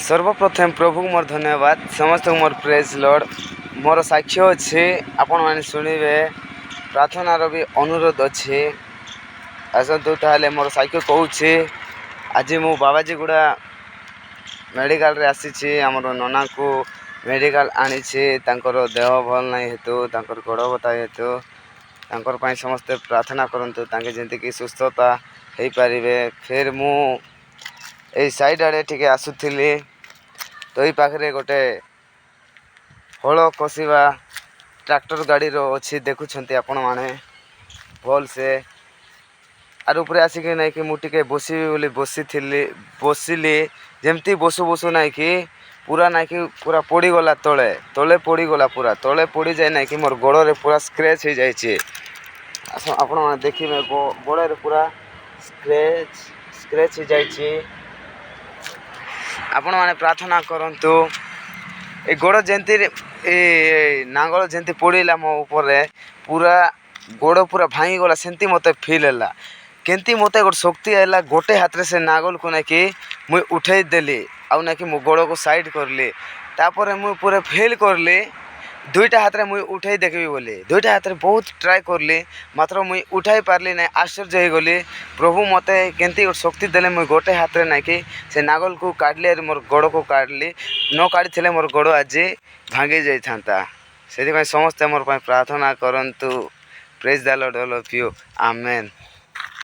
ସର୍ବପ୍ରଥମେ ପ୍ରଭୁଙ୍କୁ ମୋର ଧନ୍ୟବାଦ, ସମସ୍ତଙ୍କୁ ମୋର ପ୍ରେଜ୍ ଲର୍ଡ଼। ମୋର ସାକ୍ଷ୍ୟ ଅଛି, ଆପଣମାନେ ଶୁଣିବେ। ପ୍ରାର୍ଥନାର ବି ଅନୁରୋଧ ଅଛି। ଆସନ୍ତୁ ତାହେଲେ, ମୋର ସାକ୍ଷ୍ୟ କହୁଛି। ଆଜି ମୁଁ ବାବାଜୀଗୁଡ଼ା ମେଡ଼ିକାଲରେ ଆସିଛି। ଆମର ନନାଙ୍କୁ ମେଡ଼ିକାଲ ଆଣିଛି। ତାଙ୍କର ଦେହ ଭଲ ନାହିଁ ହେତୁ, ତାଙ୍କର ଗୋଡ଼ ବଥା ହେତୁ। ତାଙ୍କର ପାଇଁ ସମସ୍ତେ ପ୍ରାର୍ଥନା କରନ୍ତୁ, ତାଙ୍କେ ଯେମିତିକି ସୁସ୍ଥତା ହେଇପାରିବେ। ଫେର୍ ମୁଁ ଏଇ ସାଇଡ଼୍ ଆଡ଼େ ଟିକେ ଆସୁଥିଲି ତ ଏଇ ପାଖରେ ଗୋଟେ ହଳ କଷିବା ଟ୍ରାକ୍ଟର ଗାଡ଼ିର ଅଛି, ଦେଖୁଛନ୍ତି ଆପଣମାନେ ଭଲସେ। ଆର୍ ଉପରେ ଆସିକି ନାଇଁକି ମୁଁ ଟିକେ ବସିବି ବୋଲି ବସିଥିଲି। ବସିଲି, ଯେମିତି ବସୁ ବସୁ ନାଇଁକି ପୁରା ନାଇଁକି ପୁରା ପଡ଼ିଗଲା ତଳେ। ତଳେ ପଡ଼ିଗଲା, ପୁରା ତଳେ ପଡ଼ିଯାଇ ନାଇଁକି ମୋର ଗୋଡ଼ରେ ପୁରା ସ୍କ୍ରେଚ୍ ହେଇଯାଇଛି। ଆସ, ଆପଣମାନେ ଦେଖିବେ, ଗୋଡ଼ରେ ପୁରା ସ୍କ୍ରେଚ୍ ହେଇଯାଇଛି। ଆପଣମାନେ ପ୍ରାର୍ଥନା କରନ୍ତୁ। ଏ ଗୋଡ଼ ଯେମିତି, ଏ ନାଙ୍ଗଳ ଯେମିତି ପଡ଼ିଲା ମୋ ଉପରେ, ପୁରା ଗୋଡ଼ ପୁରା ଭାଙ୍ଗିଗଲା ସେମିତି ମୋତେ ଫିଲ୍ ହେଲା। କେମିତି ମୋତେ ଗୋଟେ ଶକ୍ତି ହେଲା, ଗୋଟେ ହାତରେ ସେ ନାଙ୍ଗଲକୁ ନେଇକି ମୁଇଁ ଉଠେଇ ଦେଲି ଆଉ ନାଇକି ମୋ ଗୋଡ଼କୁ ସାଇଡ଼୍ କରଲି। ତାପରେ ମୁଁ ପୁରା ଫିଲ୍ କରଲି, ଦୁଇଟା ହାତରେ ମୁଇଁ ଉଠେଇ ଦେଖିବି ବୋଲି ଦୁଇଟା ହାତରେ ବହୁତ ଟ୍ରାଏ କରଲି, ମାତ୍ର ମୁଇଁ ଉଠାଇ ପାରିଲି ନାହିଁ। ଆଶ୍ଚର୍ଯ୍ୟ ହେଇଗଲି, ପ୍ରଭୁ ମୋତେ କେମିତି ଗୋଟେ ଶକ୍ତି ଦେଲେ। ମୁଇଁ ଗୋଟେ ହାତରେ ନାଇକି ସେ ନାଙ୍ଗଲକୁ କାଢ଼ିଲି, ମୋର ଗୋଡ଼କୁ କାଢ଼ିଲି। ନ କାଢ଼ିଥିଲେ ମୋର ଗୋଡ଼ ଆଜି ଭାଙ୍ଗି ଯାଇଥାନ୍ତା। ସେଥିପାଇଁ ସମସ୍ତେ ମୋର ପାଇଁ ପ୍ରାର୍ଥନା କରନ୍ତୁ। Praise the Lord, all of you. Amen.